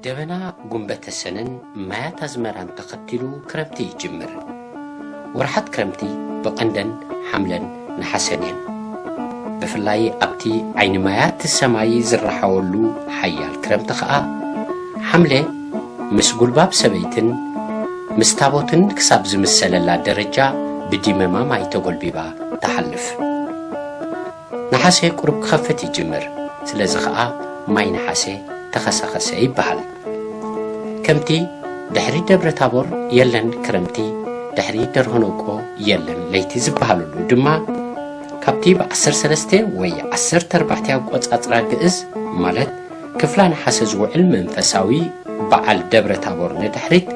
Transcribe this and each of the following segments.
ደበና ጉንበተ ሰነን ማያት ኣዝመራን ተኸቲሉ ክረምቲ ይጅምር። ወርሓት ክረምቲ ብቐንደን ሓምለን ነሓሰን እየን። ብፍላይ ኣብቲ ዓይኒ ማያት ሰማይ ዝረሓወሉ ሓያል ክረምቲ ኸኣ፣ ሓምለ ምስ ጉልባብ ሰበይትን ምስ ታቦትን ክሳብ ዝምሰለላ ደረጃ ብዲመማ ማይ ተጎልቢባ ትሓልፍ። ነሓሰ ቁሩብ ክኸፍት ይጅምር። ስለዚ ኸኣ ማይ ነሓሰ ተኸሰኸሰ ይበሃል። ከምቲ ድሕሪ ደብረ ታቦር የለን ክረምቲ፣ ድሕሪ ደርሆ ነቆ የለን ለይቲ ዝበሃለሉ ድማ፣ ካብቲ ብዓሰርተ ሰለስተ ወይ ዓሰርተ ኣርባዕተ ኣቆጻጽራ ግእዝ፣ ማለት ክፍላ ነሓሰ ዝውዕል መንፈሳዊ በዓል ደብረ ታቦር ንድሕሪት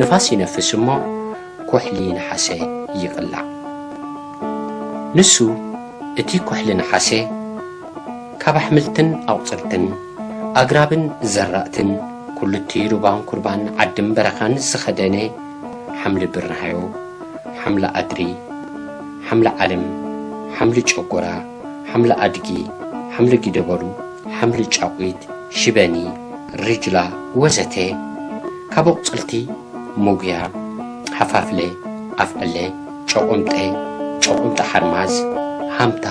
ንፋስ ይነፍስ እሞ፣ ኩሕሊ ነሓሰ ይቕላዕ። ንሱ፣ እቲ ኩሕሊ ነሓሰ፣ ካብ ኣሕምልትን ኣቑጽልትን፣ ኣግራብን ዘራእትን፣ ኩሉቲ ሩባን ኩርባን ዓድን በረኻን ዝኸደነ፣ ሓምሊ ብርሃዮ፣ ሓምሊ ኣድሪ፣ ሓምሊ ዓለም፣ ሓምሊ ጨጎራ፣ ሓምሊ ኣድጊ፣ ሓምሊ ጊደበሉ፣ ሓምሊ ጫቑት፣ ሽበኒ፣ ሪጅላ ወዘተ፣ ካብ ኣቑጽልቲ፣ ሙግያ፣ ሓፋፍለ፣ ኣፍዕለ፣ ጨቑምጠ፣ ጨቑምጠ ሓርማዝ፣ ሃምታ፣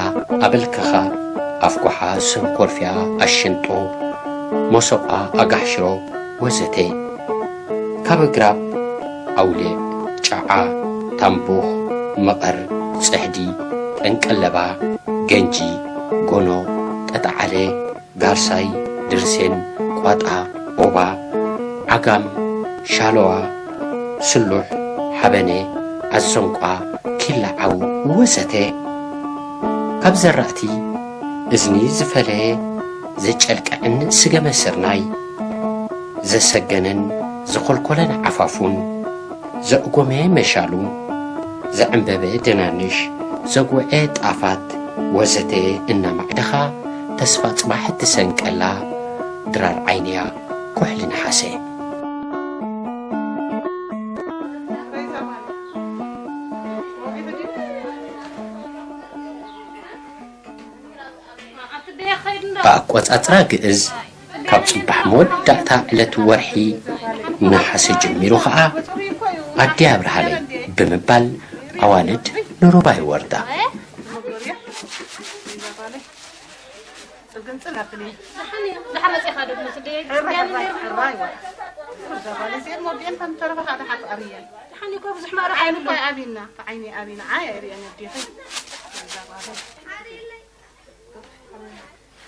ኣበልከኻ፣ ኣፍጓሓ፣ ሰንኮርፊያ፣ ኣሽንጦ፣ መሶቓ፣ ኣጋሕሽሮ ወዘተ። ካብ ኣግራብ ኣውሊዕ፣ ጫዓ፣ ታምቡኽ፣ መቐር፣ ጽሕዲ፣ ጠንቀለባ፣ ገንጂ፣ ጎኖ፣ ጠጠዓለ፣ ጋርሳይ፣ ድርሴን፣ ቋጣ፣ ኦባ፣ ዓጋም፣ ሻለዋ፣ ስሉሕ፣ ሓበነ፣ ኣዘንቋ፣ ኪላ ዓው ወዘተ። ካብ ዘራእቲ እዝኒ ዝፈለየ ዘጨልቅዕን ስገመ ስርናይ፣ ዘሰገነን ዝኾልኮለን ዓፋፉን፣ ዘእጎመ መሻሉ፣ ዘዕምበበ ደናንሽ፣ ዘጉዐ ጣፋት ወዘተ እናማዕደኻ ተስፋ ጽባሕ እትሰንቀላ ድራር ዓይንያ ኩሕሊ ነሓሰ። ብኣቆጻጽራ ግእዝ፣ ካብ ጽባሕ መወዳእታ ዕለት ወርሒ ነሓሰ ጀሚሩ ኸኣ፣ ኣደይ ኣብርሃለይ ብምባል ኣዋልድ ንሩባ ይወርዳ። ጽግንጽን ኣብሊ። ደሓን እየ። ደሓን መጺኻ ዶ ትመስል? ደየ ሕራይ፣ ሕራይ፣ ሕራይ፣ ዋ። እዛ ጓል እዚአን ወዲአን ከም ተረፋ ሓደ ሓፍ ኣብየን። ደሓን እኮ ብዙሕ ማራ ዓይኒ እኮ ኣይብሉን። ኣብና፣ ዓይኒ ኣብና። ዓይ፣ ኣይርእየን ኣዴኺ። እዛ ጓል።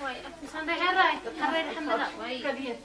ዋይ፣ ኣቲ ሰንደይ ሕራይ፣ ሕራይ ደሓን መጻእ። ዋይ። ከድየን።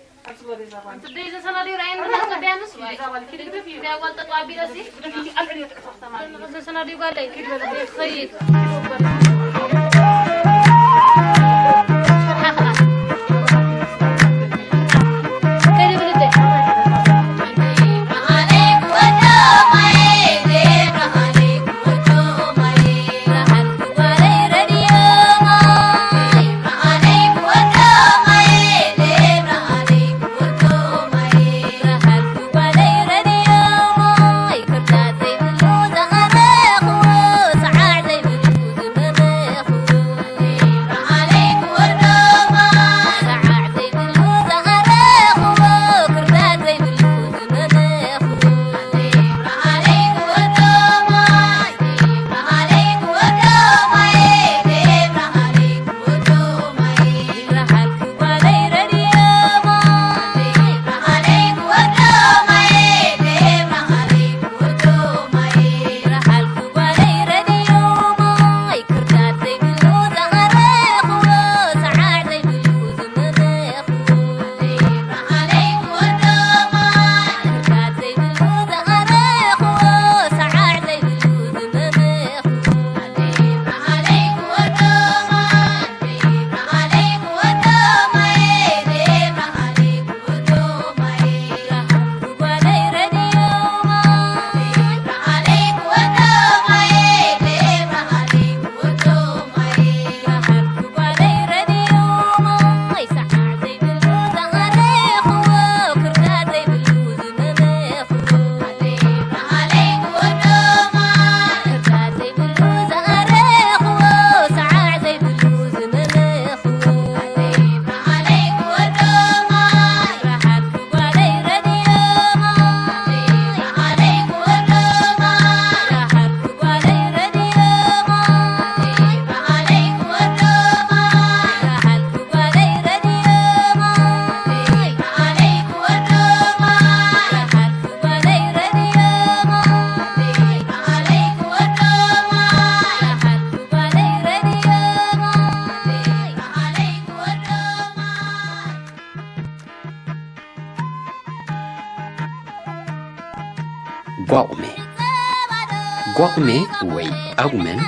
ጓጉሜ ወይ ኣጉመን፣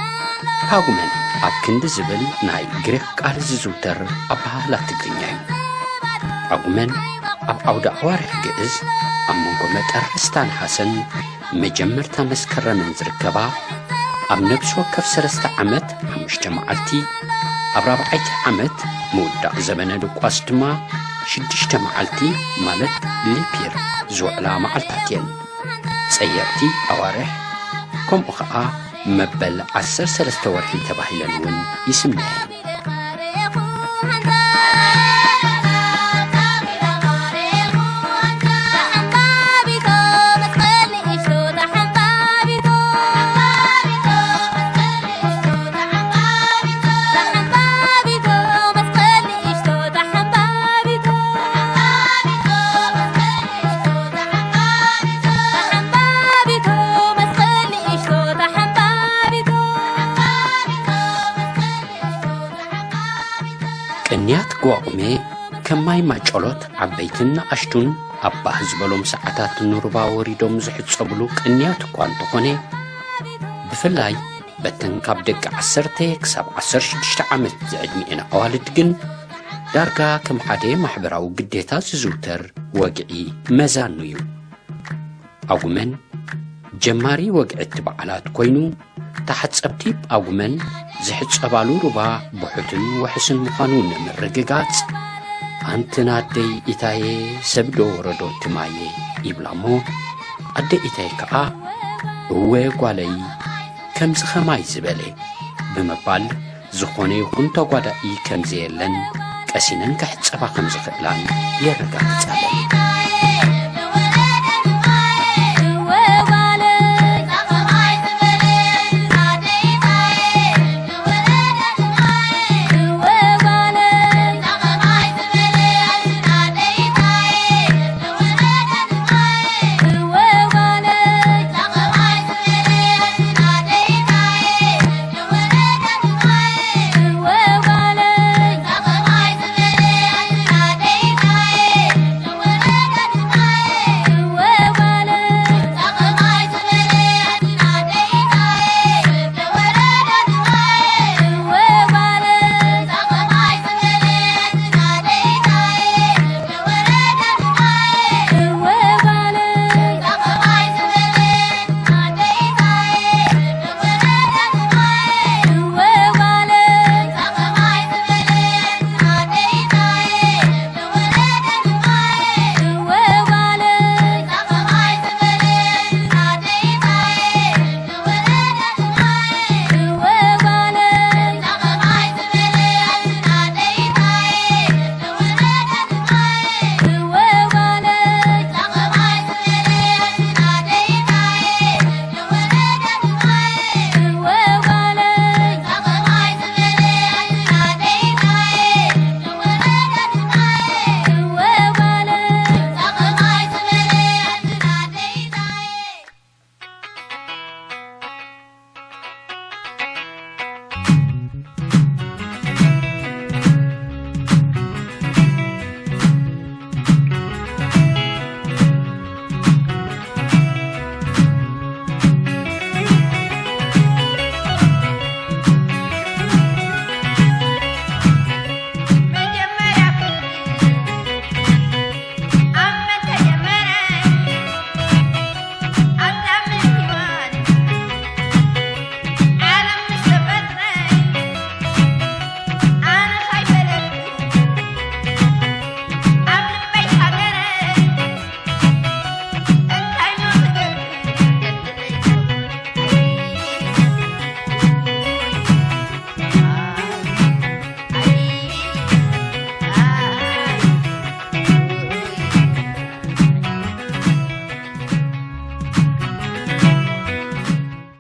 ፓጉመን ኣብ ክንዲ ዝብል ናይ ግሪክ ቃል ዝዝውተር ኣበሃህላ ትግርኛ እዩ። ኣጉመን ኣብ ዓውደ ኣዋርሕ ግእዝ ኣብ መንጎ መጠርስ ታንሓሰን መጀመርታ መስከረምን ዝርከባ፣ ኣብ ነብሲ ወከፍ ሰለስተ ዓመት ሓሙሽተ መዓልቲ፣ ኣብ ራብዓይቲ ዓመት ምውዳእ ዘበነ ድቋስ ድማ ሽዱሽተ መዓልቲ ማለት ሊፒር ዝውዕላ መዓልታት እየን። ጸየርቲ ኣዋርሕ ከምኡ ኸኣ መበል ዓሰርተ ሰለስተ ወርሒ ተባሂለን እውን ይስምያ እየን። ቅንያት ጓቑሜ ከም ማይ ማጨሎት ዓበይትን ንኣሽቱን ኣብ ባህ ዝበሎም ሰዓታት ንሩባ ወሪዶም ዝሕጸብሉ ቅንያት እኳ እንተኾነ፣ ብፍላይ በተን ካብ ደቂ ዓሰርተ ክሳብ ዓሰርተ ሽዱሽተ ዓመት ዝዕድሚኤን ኣዋልድ ግን ዳርጋ ከም ሓደ ማሕበራዊ ግዴታ ዝዝውተር ወግዒ መዛኑ እዩ። ኣጉመን ጀማሪ ወግዕቲ በዓላት ኮይኑ፣ ተሓጸብቲ ኣጉመን ዝሕጸባሉ ሩባ ብሑትን ውሕስን ምዃኑ ንምርግጋጽ፣ "ኣንቲ ናደይ ኢታየ፣ ሰብ ዶ ወረዶ እቲ ማየ?" ይብላ እሞ፣ ኣደ ኢታይ ከኣ፣ "እወ ጓለይ፣ ከምዚ ኸማይ ዝበለ" ብምባል፣ ዝኾነ ይኹን ተጓዳኢ ከም ዘየለን ቀሲነን ክሕጸባ ከም ዝኽእላን የረጋግጻለን።